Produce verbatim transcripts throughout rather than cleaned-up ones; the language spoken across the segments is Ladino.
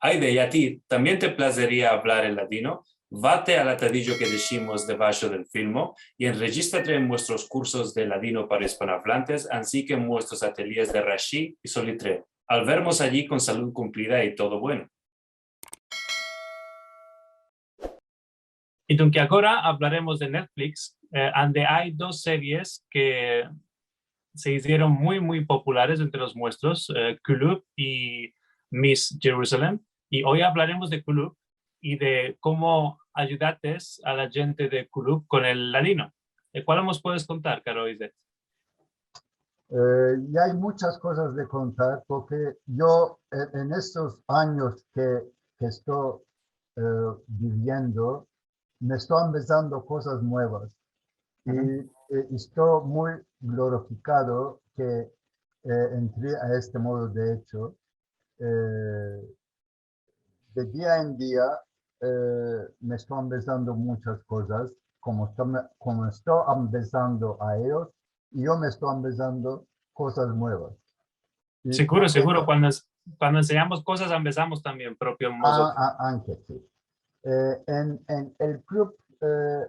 Ayde, i a ti, tambien te plazeria avlar el ladino? Vate al atadijo ke deshimos debasho del filmo i enrejistrate en muestros kursos de ladino para ispanoavlantes, ansi ke en muestros atelyes de Rashi i Solitreo. Al vermos ayi kon salud kumplida i todo bueno. I dunke agora avlaremos de Netflix, eh, ande ay dos series ke se izieron muy, muy populares entre los muestros, eh, Kulüp i Miss Jerusalem. I oy avlaremos de Kulüp i de komo ayudates a la djente de Kulüp kon el ladino. Eh, kualo mos puedes kontar, karo Izet? Eh, i ay munchas kozas de kontar, porke yo en, en estos anyos ke, ke esto, eh, biviendo, me esto ambezando kozas muevas. I, eh, esto muy glorifikado ke, eh, entri a este modo de echo. Eh, de dia en dia, eh, me esto ambezando munchas kozas, komo esto, komo esto ambezando a eyos, i yo me esto ambezando kozas muevas. I Seguro, seguro. Kuando, kuando ensenyamos kozas, ambezamos tambien propio modo. Ah, ah, anke si. Eh, en, en el Kulüp, eh,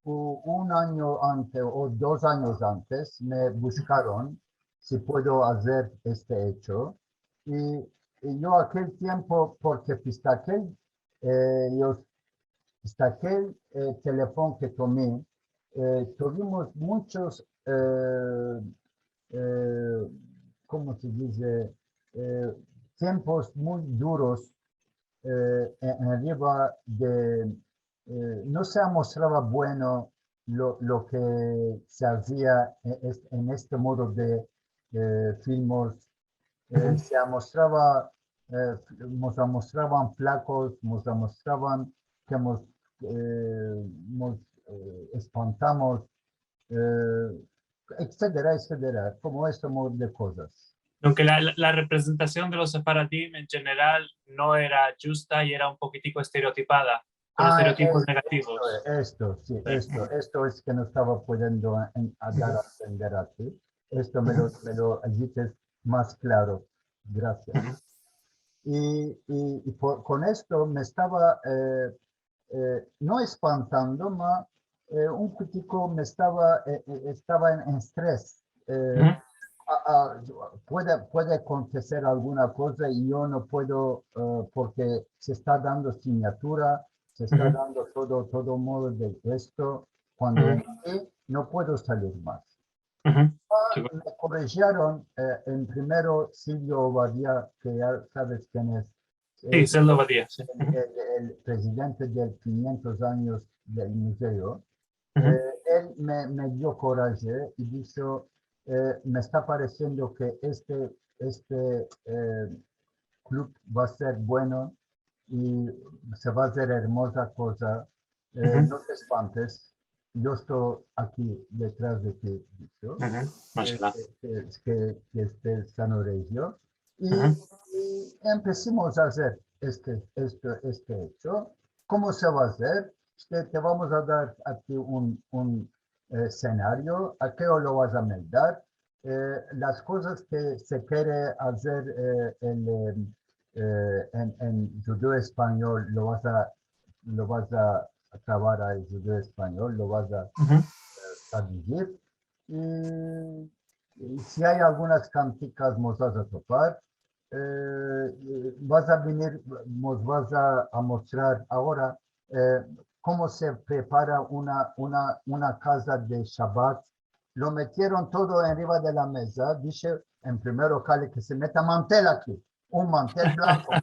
u-, un anyo antes o dos anyos antes me bushkaron si puedo azer este echo. I, i yo akel tiempo, porke pistakel, eh, yo pistakel, eh, telefon ke tomi, eh, tuvimos munchos, eh, eh, komo se dize? Eh, tiempos muy duros, eh, en, enriva de, eh, no se amostrava bueno lo, lo ke se azia en, en este modo de, eh, filmos. Eh, se amostrava, eh, mos amostravan flakos, mos amostravan ke mos, eh, mos, eh, espantamos, eh, etsetera, etsetera, komo este modo de kozas. Aunke la, la, la reprezentasion de los sefaradim en jeneral no era djusta i era un pokitiko estereotipada, kon estereotipos negativos. Esto, esto, si, esto, esto es ke no estava pudiendo en, a dar a entender aki. Esto me lo, me lo dizites mas klaro. Grasias. I, i, i por, kon esto me estava, eh, eh, no espantando, ma, eh, un pokitiko me estava, eh, eh, estava en, en estres. Eh, a, a, puede, puede akonteser alguna koza i yo no puedo, eh, porke se esta dando sinyatura, se esta dando todo, todo modo de esto. Kuando entri, no puedo salir mas. Ah, me korijiron, eh, en primero Silvio Ovadia, ke ya saves ken es. Si, Silvio Ovadia, si. El, el, el prezidente del kinyentos anyos del muzeo. Eh, el me, me dio koraje i disho, eh, me esta paresiendo ke este, este, eh, Kulüp va a ser bueno i se va a azer ermoza koza. Eh, no te espantes, yo esto aki detras de ti, disho. Mashallah. Eh, ke, ke, ke estes sano rejio. I, i empesimos a azer este, este, este echo. Komo se va a azer? Este, te vamos a dar aki un, un, eh, senario, a ke lo vas a meldar, eh, las kozas ke se kere azer, eh, el, eh, eh, en, en djudeo-espanyol lo vas a, lo vas a atravar a djudeo-espanyol, lo vas a, eh, traduzir. I, i si ay algunas kantikas, mos vas a topar, eh, vas a venir, mos vas a, a mostrar agora, eh, komo se prepara una, una, una kaza de Shabat. Lo metieron todo enriva de la meza. Dishe, en primero kale ke se meta mantel aki, un mantel blanko.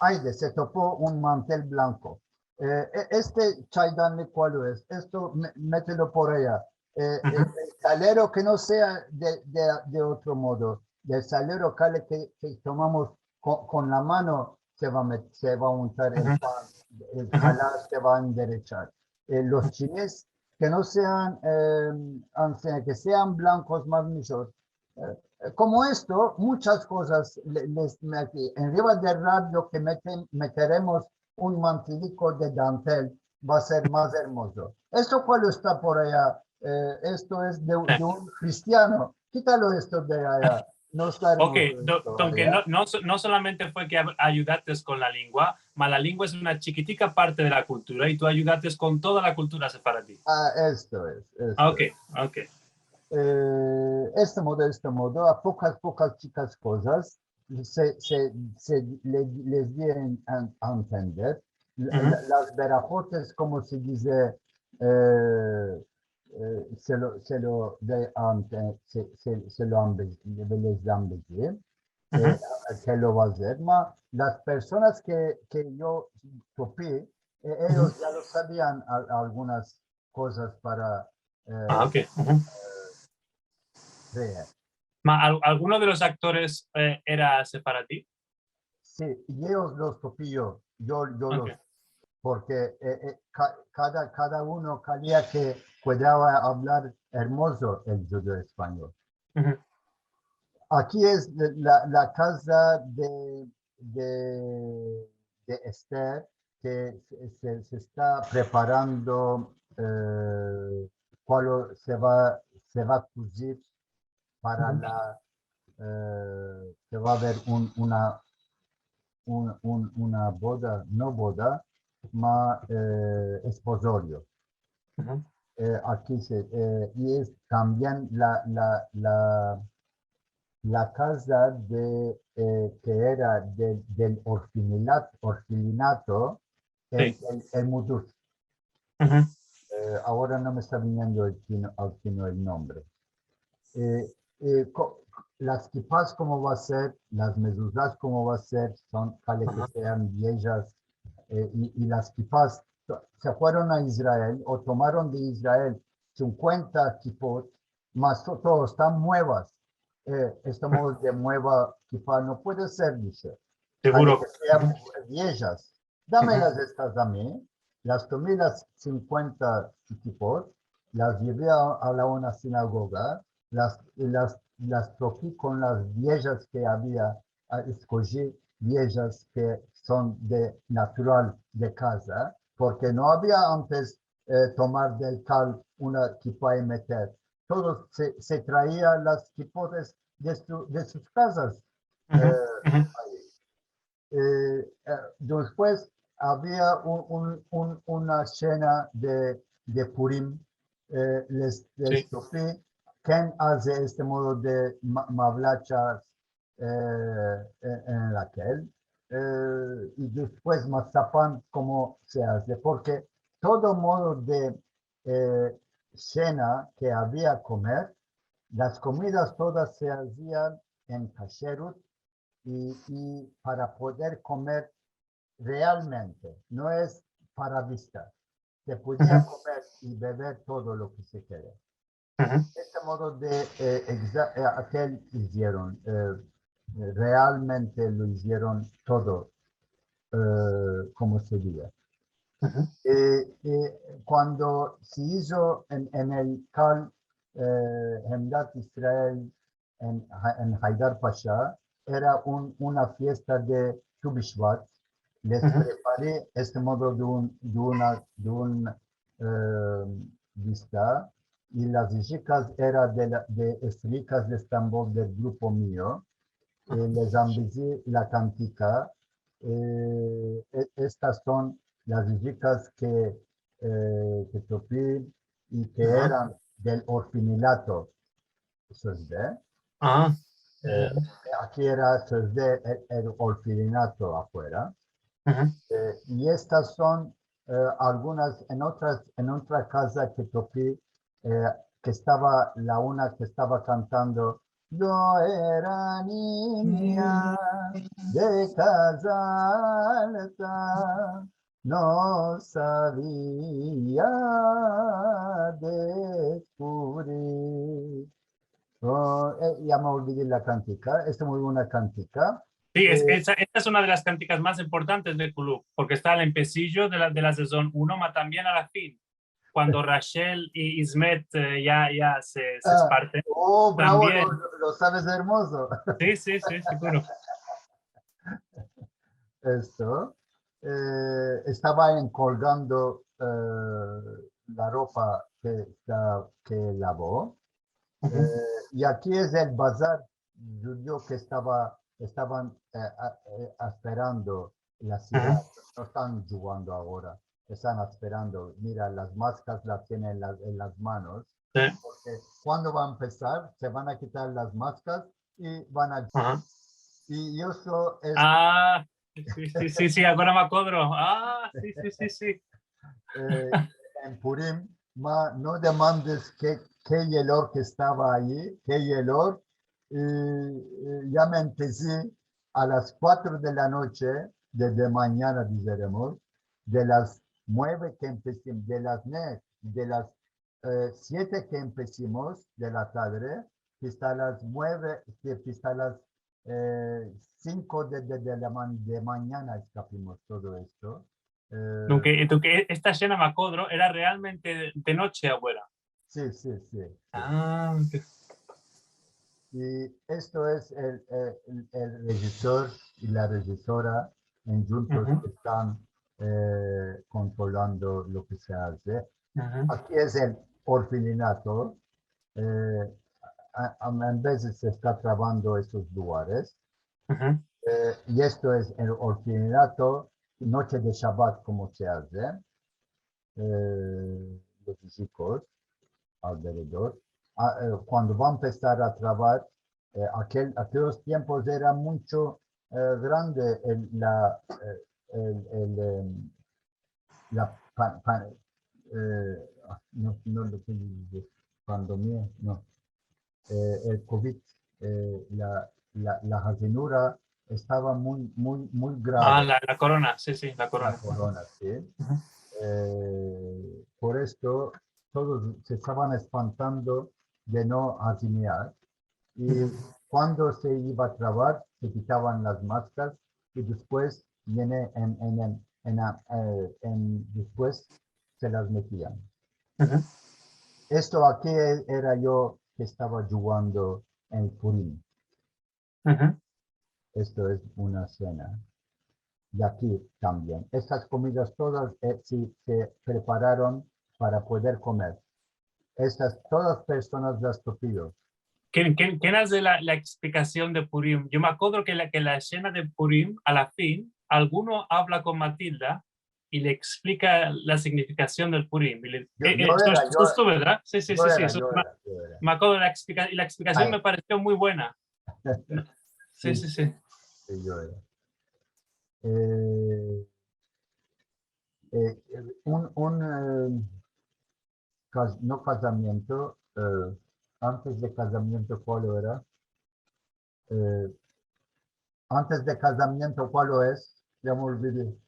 Ayde, se topo un mantel blanko. Eh, e-, este chaydanlik kualo es? Esto me-, metelo por aya. Eh, el, el salero ke no sea de, de, de otro modo. Del salero kale ke, ke tomamos kon, kon la mano se va a met-, se va a untar el pan, el halal se va a enderechar. Eh, los chinis ke no sean, eh, ansi ke sean blankos, mas mijor. Eh, komo esto, munchas kozas le-, les, me-, enriva del radio ke meten, meteremos un mantiliko de dantel, va a ser mas ermozo. Esto kualo esta por aya, eh, esto es de, de un kristiano. Kitalo esto de aya. No esta ermozo esto, Ariel. Ok, do-, donke no, no so-, no solamente fue ke a-, ayudates kon la lengua, ma la lengua es una chikitika parte de la kultura i tu ayudates kon toda la kultura sefaradi. Ah, esto es, esto es. Ah, ok, ok. Eh, este modo, este modo, a pokas, pokas chikas kozas, se, se, se le, les di en, en, a entender. La, la, las berahotes, komo se dize, eh, eh, se lo, se lo de ante-, se, se, se lo ambe-, les ambezi, eh, ke lo va azer, ma las personas ke, ke yo topi, eh, eyos ya lo savian al-, algunas kozas para, eh, Ah, ok. Uhu. Vean. Ma, al-, alguno de los aktores, eh, era sefaradi? Si, yo los topi yo, yo, yo los, Ok. Porke, eh, eh, ka-, kada, kada uno keria ke pudiera avlar ermozo el djudeo-espanyol. Uhu. Aki es la, la, la kaza de, de, de Ester, ke se, se, se esta preparando, eh, kualo se va, se va a kuzir para Uhu. la, eh, ke va a aver un, una, un, un, una boda, no boda, ma, eh, espozorio. Uhu. Eh, aki se, eh, i es tambien la, la, la, la kaza de, eh, ke era de, del orfinilat-, orfilinato, el, Si. el, el Muduz. Uhu. Eh, agora no me esta viniendo el tino, al tino el nombre. Eh, eh, ko-, las kipas komo va a ser, las mezuzas komo va a ser, son, kale ke Uhu. sean viejas, eh, i, i las kipas to-, se fueron a Israel, o tomaron de Israel sinkuenta kipot, mas to-, todas estan muevas. Eh, este modo de mueva kipa no puede ser, dize. Seguro. Kale ke sean viejas. Damelas Uhu. estas a mi, las tomi las sinkuenta kipot, las yevi a, a la una sinagoga, las, las, las troki kon las viejas ke avia, a, eskoji viejas ke son de natural de kaza, porke no avia antes, eh, tomar del kal una kipa i meter. Todos se, se traia las kipotes de su, de sus kazas. Uhu, Eh, uhu. Ai. Eh, eh, despues avia un, un, un, una sena de, de Purim, eh, les, les Si. topi, ken aze este modo de ma-, mavlachas, eh, en, en la kel, eh, i despues masapan komo se aze, porke todo modo de, eh, sena ke avia komer, las komidas todas se azian en kasherut, i, i para poder komer realmente, no es para vista. Se podia Uhu. komer i bever todo lo ke se kere. Uhu. Este modo de, eh, exa-, eh, akel izieron, eh, realmente lo izieron todo, eh, komo se dize. Uhu. Eh, eh, kuando se izo en, en el kal, eh, Hemdat Israel, en Ha-, en Haidar Pasha, era un, una fiesta de Tu Bishvat. Les Uhu. prepari este modo de un, de una, de un, eh, vista, i las chikas era de la, de Esrikas de Estambol, del grupo mio, i les ambezi la kantika, eh, e-, estas son las chikas ke, eh, ke topi i ke Aha. eran del orfinilato. Sözde. Aha. Eh, Aha. Aki era sözde el, el orfilinato afuera. Aha. Eh, i estas son, eh, algunas, en otras, en otra kaza ke topi, eh, ke estava la una ke estava kantando, "Yo era ninya de kaza alta, no savia deskuvrir." Oh, eh, ya me olvidi la kantika. Esta muy buena kantika. Si, es, Eh, esa, esta es una de las kantikas mas importantes de Kuluk, porke esta al empesijo de la, de la sezon uno, ma tambien a la fin, kuando Rachel i Ismet, eh, ya, ya se, se Ah, esparten. Oh, bravo, tambien. Lo, lo saves ermozo. Si, si, si, seguro. Esto, eh, estava enkolgando, eh, la ropa ke, la, ke lavo. Uhu. Eh, i aki es el bazar djudio ke estava, estavan, e, a, e, asperando la sivdad. No estan djugando agora, estan asperando. Mira, las maskas las tienen en las, en las manos. Si. Porke kuando va a empesar, se van a kitar las maskas i van a... I esto es... A, si, si, si, si, agora me akodro. A, si, si, si, si. E, en Purim, ma no demandes ke, ke yelor ke estava ayi, ke yelor, i, i ya me empesi a las kuatro de la noche, de, de manyana, dizeremos, de las mueve ke empesim, de las ne, de las, e, siete ke empesimos de la tadre, esta las mueve, esta las, e, sinko de, de, de la man-, de manyana eskapimos todo esto. E, dunke, dunke, esta sena me akodro era realmente de noche agora. Si, si, si, si. A, ok. I esto es el, el, el rejisor i la rejisora endjuntos ke estan, e, kontrolando lo ke se aze. Aki es el orfelinato, e, a, a, en vezes se esta travando estos lugares. E, i esto es el orfelinato, noche de Shabat, komo se aze, e, los chikos alderedor. A, e, kuando va a empesar a travar, e, akel, akelos tiempos era muncho, e, grande el, la, e, el, el, em, la pa-, pa-, e, a, no, no lo puedo dizir, pandemia, no. E, el covid, e, la, la, la hazinura estava muy, muy, muy grave. A, la, la korona, si, si, la korona. La korona, si. E, por esto, todos se estavan espantando de no hazinear. I kuando se iva a travar, se kitavan las maskas i despues viene en, en, en, en, a, e, en, despues se las metian. Esto aki era yo ke estava djugando en Purim. Esto es una sena. I aki tambien. Estas komidas todas, e, se, se prepararon para pueder komer. Estas todas personas las topido. Ken, ken, ken aze la, la eksplikasion de Purim? Yo me akodro ke la, ke la sena de Purim, a la fin, alguno avla kon Matilda i le eksplika la signifikasion del Purim. I le, yo, e, yo era, esto, yo esto, era. Verdad? Si, si, yo si, si, era, eso yo me, era, yo era. Me akodro la eksplika-, i la eksplikasion me paresio muy buena. Si, si, si. Si, yo era. E, e, un, un, e, kaz-, no kazamiento, e, antes de kazamiento, kual era? E, antes de kazamiento, kual es? Ya me olvidi.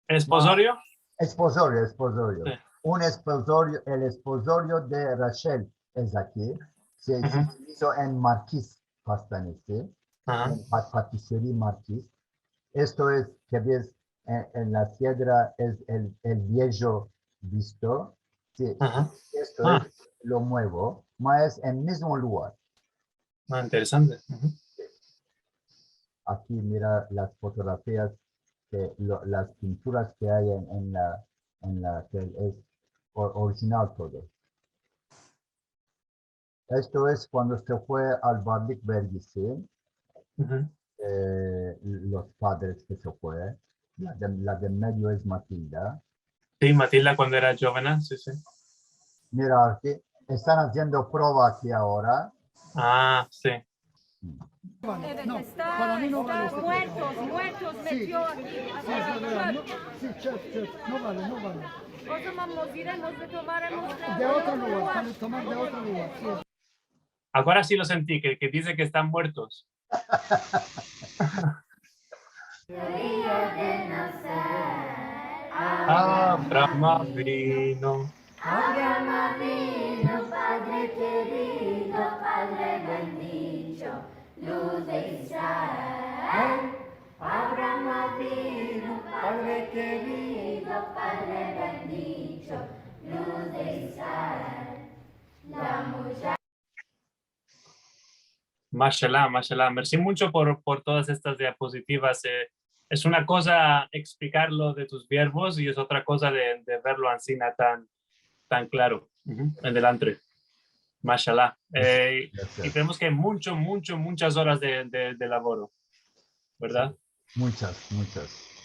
Espozorio? Ma-, espozorio, espozorio. Si. Un espozorio, el espozorio de Rachel es aki. Se, se izo en Marquis Pastanesi, en pa-, patisserie Marquis. Esto es, ke ves en, en la siedra, es el, el viejo visto. Si, esto es lo muevo, ma es en mizmo lugar. A, interesante. Aki mira las fotografias, ke lo, las pinturas ke ay en, en la, en la, ke es o-, orijinal todo. Esto es kuando se fue al Varlik Vergisi, si? E, los padres ke se fue. La de, la de medio es Matilda. Si, Matilda kuando era djovena, si, si. Mira, aki estan aziendo prova aki agora. A, si. Muertos, muertos, metio aki. Si, si, si, no, si, çöp, çöp. No vale, no vale. O zaman mos iremos de tomar, hemos de otro lugar, para tomar de otro lugar, si. Agora si lo senti, ke, ke dize ke estan muertos. Abraham Avinu. Abraham Avinu, padre kerido, padre bendicho, luz de Israel. Abraham Avinu, padre kerido, padre bendicho, luz de Israel. La mujer Mashallah, mashallah. Mersi muncho por, por todas estas diapozitivas. E, es una koza eksplikar lo de tus verbos i es otra koza de, de verlo ansina tan, tan klaro. En delantre. Mashallah. Gracias, Eh, i gracias. Kreyemos ke ay muncho, muncho, munchas oras de, de, de lavoro, verdad? Munchas, munchas.